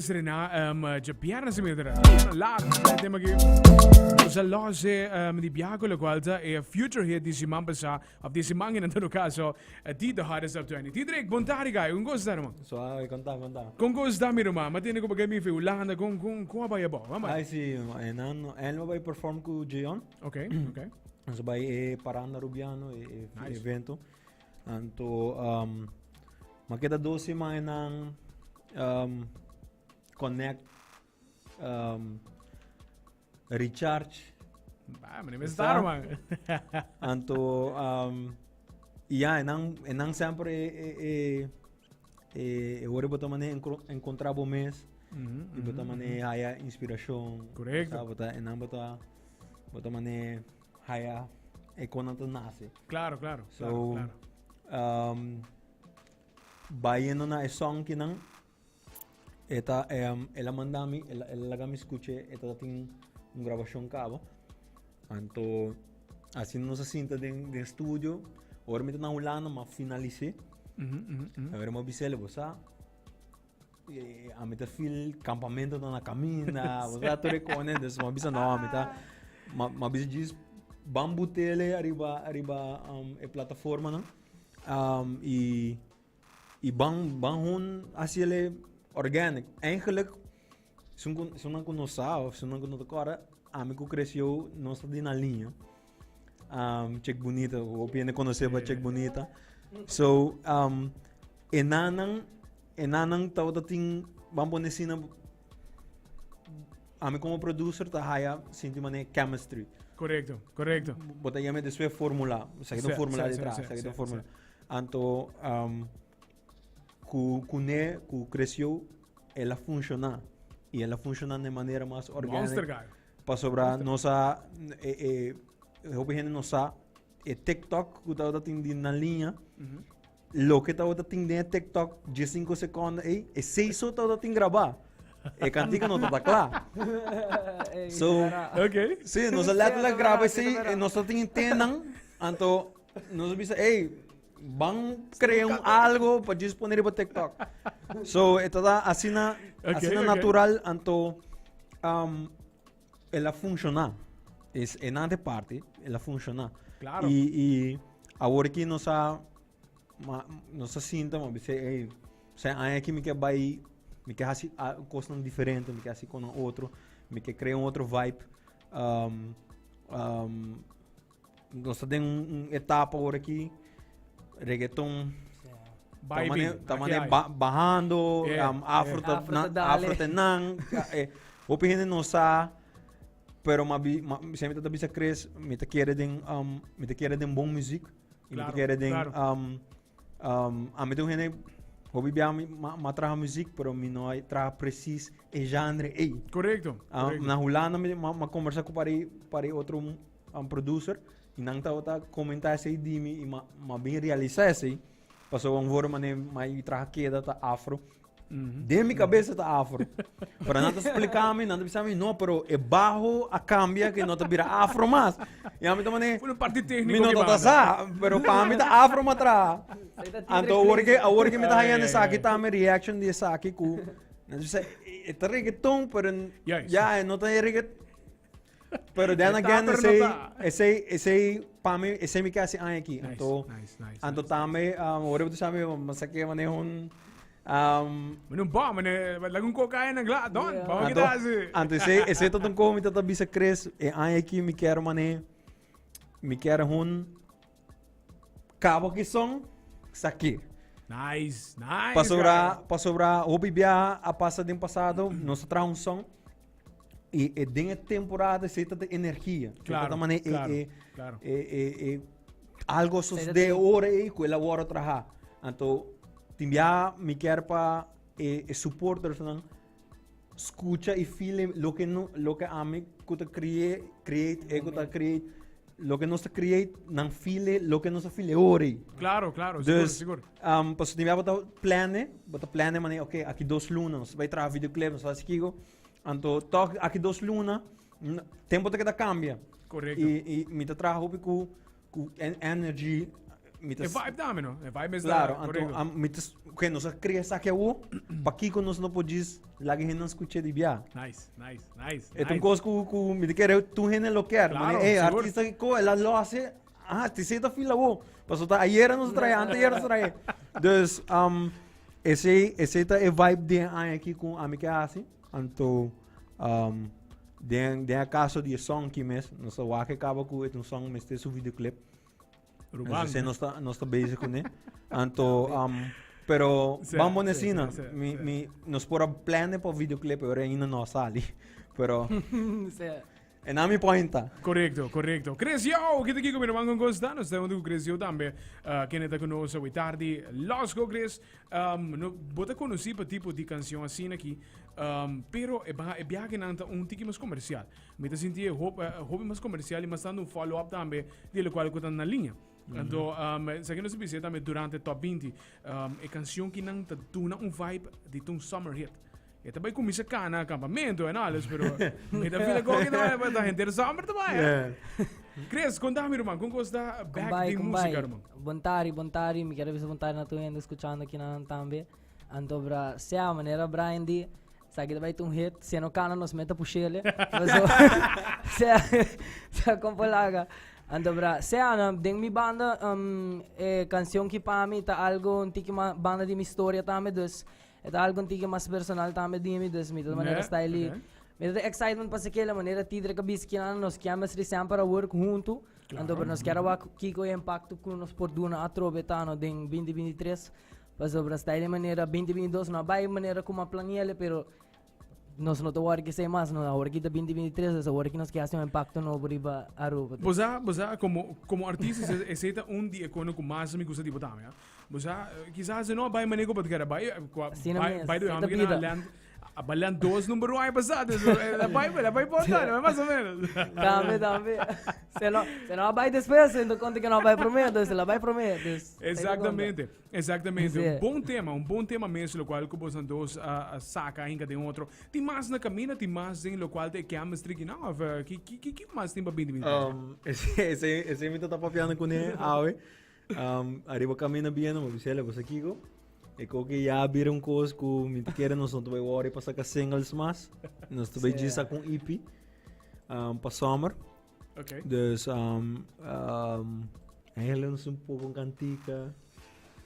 Estrená um, djabièrnè si mira laat e tema aki. Nos a los e um, di biaha ku lokual ta e future hit di siman pasá, of di siman en todo caso, di The Hottest Top 20. Tidrick, bon tardi guy, kon kos ta ruman? Suave, konta, konta. Kon kos ta mi ruman? Ma tende ku bo mi fi Hulanda, kon kon kon a bai abou? Bai. Ai si, enan en bai perform ku Jeon. Okay, okay. Nos bai e Paranda Rubiano, e, e Nice. evento. Anto um, ma keda dos simannan um, connect um, recharge. Ah, meneer Mr. man. Anto um, ja, en dan semper e e e e, e ora bo ta mane encontra bo mes y bo ta mane haya inspiracion. Correcto. Sa, bo ta en dan bo ta bo ta mane haya e konan ta nase. Claro, claro. So, claro, claro. Bayendo na e song kinan, e ta, el a manda mi, el, el a laga mi scuche, e ta tin un grabacion caba. Anto, asina nos a sinta den, den studio, ora mi ta na Hulanda, m'a finalis'é. Awor m'a bis'el, bo sa, ami ta feel campamento ta na caminda, bo sa tur e cone, dus m'a bisa no, ami ta, m'a bisa djis ban butele ariba, ariba e plataformanan. Y y ban ban hun haciele organic. Eigenlijk esun cu esunnan cu no sa of esunnan cu no ta corda ami cu creció nos ta di na liña. Chick Bonita, hopi hende conoce pa Chick Bonita. So e nannan e nannan tabata tin ban pone asina Ami como producer ta haya sinti mane chemistry. Correcto, correcto. Bo ta yama despues formula. Sa ki formula detrás, sa ki formula. Anto um, ku kuné ku creció el a funciona y el a funciona de manera mas orgánica. Monster guy. Pasobra nos a e e hopi hende no sa e TikTok ku tabata tin di na liña. Loke tabata tin den e TikTok 15 seconde ei, esei so tabata tin grabá. E kantika no tabata kla. So, Okay. sí, nos a letterlijk graba esei, e nos tabatin in tenan, anto nos a bisa, ey, ban crea un algo pa djis pone riba TikTok. So, e tabata asina, asina natural, anto, el a funciona. Es en ante parte, el a funciona. Claro. Y, y awor aki nos a, ma, nos a sinta, ma bisa, ey, sa aña aki mi ke bai, mi ke hasi a, cosnan diferente, mi ke hasi con otro, mi ke crea un otro vibe. Nos ta den un etapa awor aki, reggaeton Bai ta bin, mane, ta aki mane ai. ba, bahando, Yeah, afro yeah. ta, Afro na, ta dale. afro ta nan. Hopi hende no sa, pero ma bi, ma, siempre ta bisa Chris, mi ta kere den, mi ta kere den bon muziek. Y mi ta Claro, kere den, claro. Ami ta un hende hopi bia mi ma traha muziek, pero mi no a traha precies e genre ei. Correcto, correcto. Na Hulanda mi ma conversa cu pari pari otro producer y nan tabata comenta esei di mi y ma ma bin realisa esei. Pasobra un worde mane ma i traha keda ta afro. Den mi cabeza ta afro. Pero nan ta explica mi, nan ta bisa mi, no, pero e bajo a cambia que no ta bira afro mas. Y a mi ta mane, Por un parte técnico mi no que ta banda. sa, pero pa mi ta afro ma traha. Anto awor que, awor que mi ta Ay, hayando ay, esaki ay. ta mi reaction di esaki ku, nan ta bisa, e ta reggaeton, pero Juist. ya, e no ta e reggaeton. Pero then E ta, again, pero no esei, ta. esei, esei, pa mi, esei mi ke hasi aña aki. Nice, Anto, nice, nice, anto nice, tambe, ora bo ta sa mi, mi sa ke maneho un, Mane un bom, mane laga un cocaïna gla, don, Yeah. bom Anto, kita hasi. anto esei, esei ta un ko mi ta bisa Chris, e aña aki mi kier mane, mi kier hun kabo ki son, saki. Nice, nice. Pasobra, guy. pasobra hopi biaha a pasa den pasado, nos a traha un son, y e den e temporada esei ta de energia. Esei Claro, ta mane e, claro, e, claro. e, e, e, algo Esei ta sosde tin- ora ei ku el a wòrdu traha. Anto tin biaha mi kier pa e, e supportersnan skucha i feel loke no, loke ami ku ta create, create, e ku ta create, loke nos ta create, nan feel loke nos a feel ora ei. Claro, claro, sigur, Dus, sigur. Pasobra tin biaha bo ta plane, bo ta plane manera, ok, aki dos luna nos ta bai traha videoclip, nos ta hasi kiko. Anto tòg aki dos luna, tempo ta keda kambia. Korekto. I, i mi ta traha hopi ku, ku energy. mi ta E vibe tambe, no? E vibe is Claro, daar, anto correcto. am, mi ta, que nos a crea esaki awo, pakiko nos no por djis laga hende scuche di bia? Nice, nice, nice. E ta un nice. cos ku ku mi ta kere tur hende lo kier. Claro, Mane, eh, sigur. artista ko el a lo hace, ah, ti seta fila awo. Paso ta ayer nos trae, anteayer nos trae. Dus, esei, esei ta e vibe den aña aki ku ami ke hasi. Anto, den, den e caso di e song ki mes, nos ta wak e kaba ku e ta un song mester su videoclip. Ruman. Entonces nos ta, nos ta bezig kuné. Anto, pero Sí, ban pone sí, asina. sí, sí, Mi, sí. mi, nos por a plane pa videoclip, pero ainda no a sali. Pero, Sí. en a mi pointa. Correcto, correcto. Chris Yo, kita kiko mi ruman con gusta. Nos estamos con Chris Yo tambe. Kende ta con nos hoy tarde. Los go Chris. No, bo ta conocí pa tipo di canción asina aki. Pero e ba, e viaje nan ta un tiki mas comercial. Mi ta sinti e hop, hopi mas comercial y mas tanto un follow up tambe di lo cual cu ta na linea. Anto, sa que nos bisa tambe durante top 20, e canción ki nan ta duna un vibe di ta un summer hit. E ta bai cuminsa cana campamento en alles, pero mi ta feel como que ta bai, ta henter summer ta bai. Yeah. Chris, contame, ruman, con cos ta back Kumbai, di kumbai. música, ruman? Bon tarde, bon tarde. Mi quiero bisa bon tarde na tur hende escuchando aki nan tambe. Anto bra, sea manera Brian di, sa ki ta bai ta un hit, si e no cana nos meta pushele. Paso, sea, sea con polaga. Anto bra, sea na, den mi banda, e canción ki pa mi ta algo un tiki ma banda di mi historia tambe, dus e ta algo un tiki mas personal tambe di mi, dus mi ta manera style i, mi ta excitement pa sekele manera Tidre ka bisa kinan nos chemistry semper a work hunto. Anto bra nos kier a wak kiko e impacto ku nos por duna atrobe ta no den 2023. Pasobra sta di manera 2022 no a bai manera como a planeale, pero nos no ta wòrdu kisei mas, no awor ki ta 2023, dus awor ki nos ke hasi un impacto nobo riba Aruba. Bo sa, bo sa, como, como artista, ese, ese ta un di e kono ku mas mi gusta di bo tambe, ah. Bo sa, kisas e no a bai manera ku bo ta kere bai, ku a Asina bai, mes, bai de e ta hamber na bida. land, A balean dos number un aña pasá, dus el a bai, el a bai por tanto, mas o menos. Tambe, tambe. Se no, se no a bai despues, se no konta ke no a bai promé, dus el a bai promé, dus. Exactamente, exactamente. Sí. Un bon tema, un bon tema mes, lo cual ku bosan dos a, a saca hinka den otro. Tin mas na camina, tin mas den lo cual te chemistry ki nou, of eh, ki, ki, ki, ki mas tin pa 2023? Ese, ese, ese mi ta papiando kuné awe. Ariba camina biendo, mi bisa, "Bo sa kiko? E koke ya bira un kos ku mi ta kere nos no ta bai worry pa saka singles mas. Nos ta bai djis saka un EP pa summer. Okay. Dus eigenlijk nos un poco un cantica.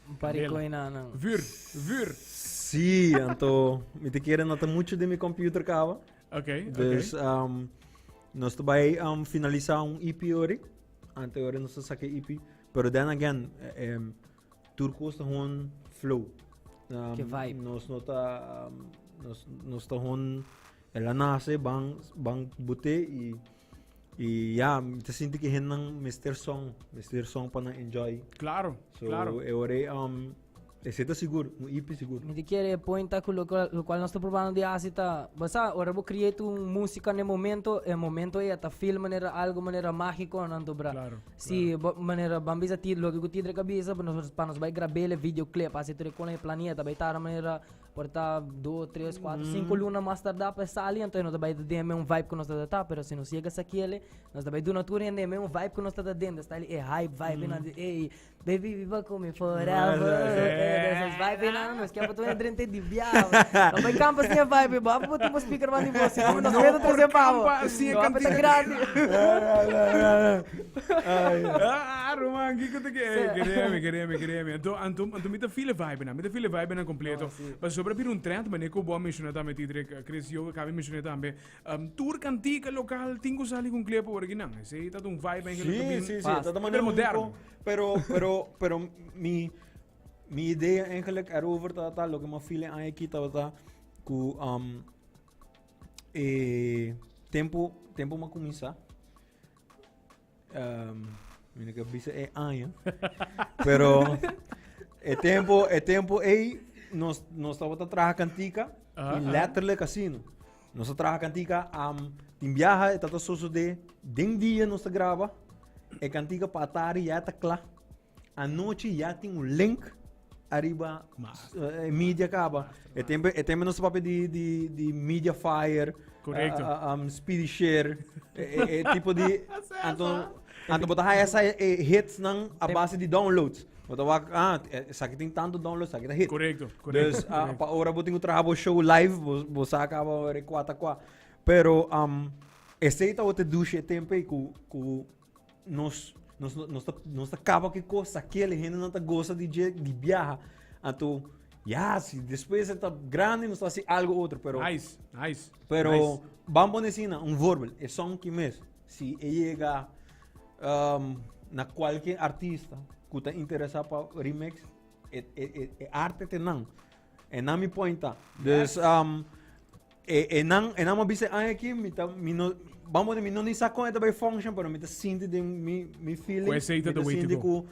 Un par di koina nan. Vuur, vuur. Sí, anto mi ta kere no ta mucho den mi computer kaba. Okay. Dus nos ta bai finalisa un EP ori. Ante ora nos ta saka EP. Pero then again, tur cos ta gewoon flow. Ke vibe. Nos no ta, nos, nos ta gewoon, el a nace, ban, ban bote y, y ya, mi ta sinti que hendenan mester song, mester song pa nan enjoy. So, e ora ei, esei ta sigur, un EP sigur. Mi ta kere e point ta ku loke lokual nos ta probando di hasi ta, bo sa, ora bo create un músika na e momento, e momento ei a ta feel manera algo manera mágiko nan dobra. Si bo manera ban bisa ti loke ku Tidre ka bisa, nos pa nos bai grab'el e videoclip, hasi tur e kon e planea ta bai tarda manera por ta dos, tres, kuater, sinku luna mas tardá pa e sali, anto e no ta bai ta den e un vibe ku nos ta ta, pero si nos yega sakiel nos ta bai duna tur hende e un vibe ku nos ta ta den, ta e hype vibe nan di ey. Baby, viva con mi forever. Esas vibe na nos quer botar um drente de biao. Não vai campo assim a vibe, bo. Apa botar um speaker van de você. Não nos medo trazer pavo. Assim é Não, apa tá grande. Ah, Roman, kiko te que quereme, quereme, quereme. Anto, anto, anto mi ta feel vibe na, mi ta feel vibe na completo. Pa sobre bir un trend, mané ko bo menciona tambe Tidrek, Chris, yo cabe menciona tambe. Tur cantica local tin cu sali cu un clip awor akinan. Esey ta un vibe eigenlijk. Sí, sí, sí. Fast. Ta de manera Pero moderno. un poco, pero, pero, pero mi, mi idea eigenlijk erover ta ta loke mi feeling aan aki tabata cu e tempo, tempo mi a cuminsa. Mi no ke bisa e aña. Pero e tempo, e tempo ei nos, nos tabata traha kantika i letterlijk asina. Nos a traha kantika, tin biaha e tata sosode den dia nos ta graba e kantika pa atari ya ta kla. Anochi ya tin un link. ariba media kaba. E tempo e tempo nos papia di di di media fire. Correcto. Speedy share. E tipo di anto anto bo ta haya sa e hits nan a base di downloads. Bo ta wak ah esaki tin tanto downloads, esaki ta hit. Correcto, correcto. Dus pa ora bo tin ku traha bo show live bo bo sa kaba ora kua ta kua. Pero esei tabata dushi e tempo ei ku ku nos nos nos ta nos ta kaba ki kos sakel e hendenan ta gosa di dje di biaha anto ya si despues e ta grandi nos ta hasi algo otro pero Nice, nice. pero nice. ban pone asina un voorbeeld e song ki mes si e yega um, na kualke artista ku ta interesa pa remix e e e e arte te nan e nan mi point ta dus um, E e nan e nan a bisa e aña aki mi ta mi no vamos mi no ni sa kon e ta bai function pero mi ta sinti den mi mi feeling Ku esei ta mi ta the way to sinti go. ku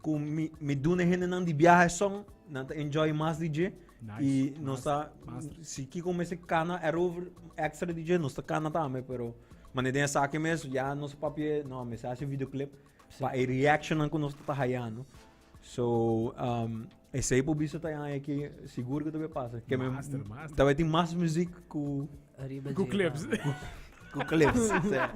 ku mi mi duna e hendenan di biaha e song nan ta enjoy mas di dje Nice, i nos ta master. si kiko mester kana erover extra di dje nos ta kana tambe pero manera den esaki mes ya nos papia no mester hasi videoclip pa e reactionnan ku nos ta ta hayando. So, um, esei por bisa ta aña ki sigur ku ta bay pasa. Ke me, Master, master. ta bay tin mas muziek ku Arriba Ku dje, clips. ah. ku clips. Sea.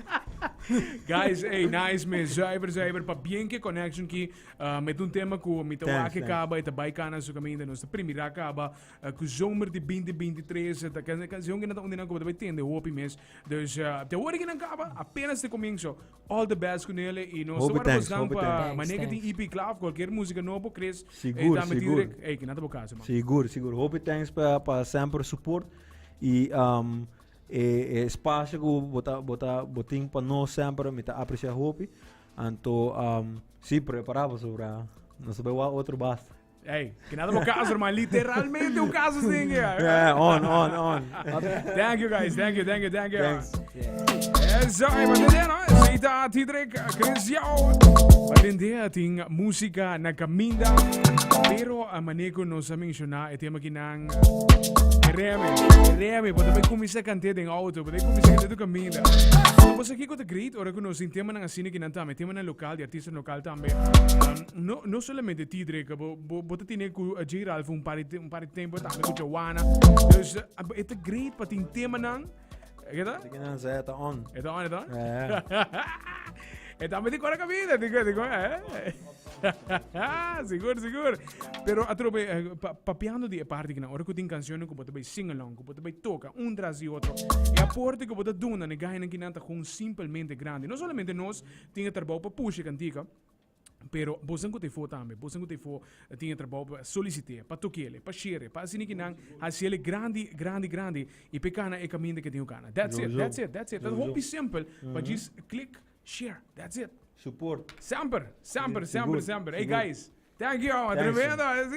Guys, hey, nice me. Zuiver, zuiver. Pa bien que connection ki uh, met un tema ku mi ta Thanks, wak thanks. kaba e ta bai kana su caminda. Nos ta primira kaba uh, ku zomer di 2023. Ta canción que na ta undina ku ta bai tende hopi mes. Dus uh, te hoor ik nan kaba apenas de comienzo. All the best ku nele y nos Hopi ta thanks, bosnan hopi pa thanks. manera que Thanks, tin EP kla of cualquier música nobo, Chris. Sigur, eh, dame sigur. direct. Ey, que nada bo caso, man. Sigur, sigur. Hopi thanks pa pa semper support y um, e, e espacio ku bota bota botin pa nos semper mi ta aprecia hopi. Anto um, sí, prepara pasobra nos ta bai wak otro basta. Hey, que nada bo caso, hermano. Literalmente un caso sin Yeah, on, on, on. Thank you guys, thank you, thank you, thank you. Thanks. Eso, hey, wat no? Zita, Tidrik, Chris, jou. Wat in dia ting música na caminda, pero a maneco nos a menciona e tema kinang Reme, reme, porque também começa a cantar em auto, porque começa a cantar do caminda. Então, você aqui com great, ora que nós tema nang asina kinang também, tema na local, de artista local também. Um, no, no solamente Tidrik, bo, bo, bo ta tine ku J. Ralph un par di, un par di tempo, tambe ku Joanna. Dus e ta great pa tin temanan. Ke ta? Así que nan sa, ta on. E ta on, e ta on? Ja. E tambe di kora kabida, di di eh. Sigur, sigur. Pero atrobe, eh, pa, papiando di e parti kinan, ora ku tin cancionnan ku bo ta bai sing along, ku bo ta bai toka un tras di otro, e aporte ku bo ta duna na e gainan kinan ta gewoon simpelmente grandi. No solamente nos tin e trabou pa pusha e kantika, Pero bosan ku ta efo tambe, bosan ku ta efo tin e trabou pa solisit'é, pa tok'el, pa sher'e, pa asina ki nan hasiel grandi, grandi, grandi i p'e kana e kaminda ke tin ku kana. That's it, that's it, that's it. Ta hopi simpel pa djis click, share, that's it. Support. Semper, semper, semper, semper. Hey guys, thank you, Thanks. tremendo.